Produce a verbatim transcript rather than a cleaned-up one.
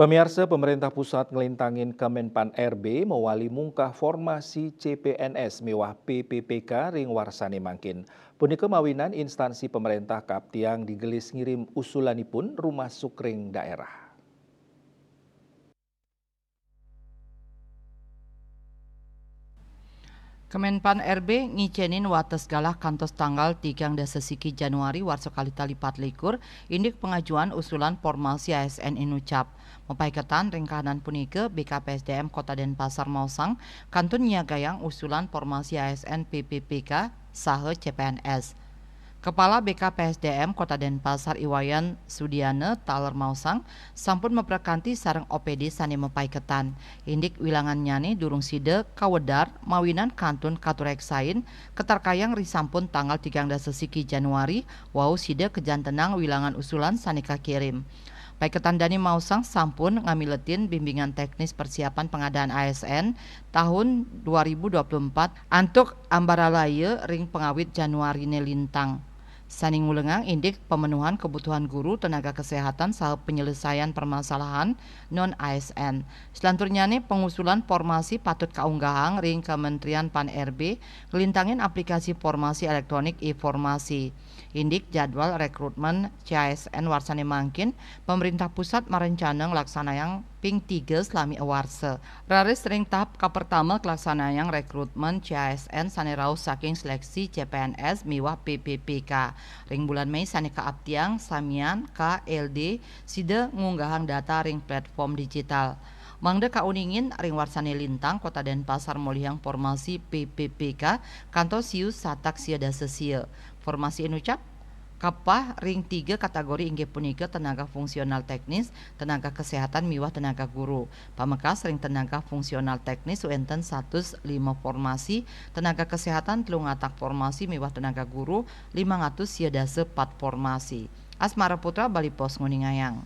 Pamiarsa, pemerintah pusat nglintangin Kemenpan R B mawali mungkah formasi C P N S miwah P P P K ring warsané mangkin. Punika mawinan instansi pemerintah kaaptiang digelis ngirim usulanipun rumasuk ring daerah. Kemenpan R B ngicénin wates galah kantos tanggal tigang dasa siki Januari warsa kalih tali pat likur, indik pangajuan usulan formasi A S N inucap. Mapaiketan ring kahanan punika, B K P S D M Kota Denpasar maosang kantun nyiagayang usulan formasi A S N P P P K saha C P N S. Kepala B K P S D M Kota Denpasar I Wayan Sudiana taler maosang sampun maprakanti sareng O P D sané mapaiketan. Indik wilangannyané durung sida kawedar mawinan kantun katureksain katarkayang risampun tanggal tigang dasa siki Januari wau sida kajantenang wilangan usulan sané kakirim. Paiketan dané maosang sampun ngamiletin bimbingan teknis persiapan pengadaan A S N tahun dua ribu dua puluh empat antuk ambaralaya ring pangawit Januariné lintang. Sané ngulengang indik pemenuhan kebutuhan guru, tenaga kesehatan, saha penyelesaian permasalahan non A S N. Selanturnyané, pengusulan formasi patut kaunggahang ring Kementerian Pan R B nglintangin aplikasi formasi elektronik e-formasi. Indik jadwal rekrutmen C A S N warsané mangkin, pemerintah pusat marencana nglaksanayang ping tiga salami awarsa. Raris ring tahap kapertama kalaksanayang rekrutmen C A S N sané rauh saking seleksi C P N S miwah P P P K. Ring bulan Mei sané kaaptiang, samian K L D sida ngunggahang data ring platform digital. Mangda kauningin, ring warsané lintang Kota Denpasar molihang formasi P P P K kantos siu satak sia dasa sia. Formasi inucap kapah ring tiga kategori, inggih punika tenaga fungsional teknis, tenaga kesehatan miwah tenaga guru. Pamekas ring tenaga fungsional teknis wénten satus lima formasi, tenaga kesehatan telung atak formasi miwah tenaga guru limang atus sia dasa pat formasi. Asmara Putra, Bali Post nguningayang.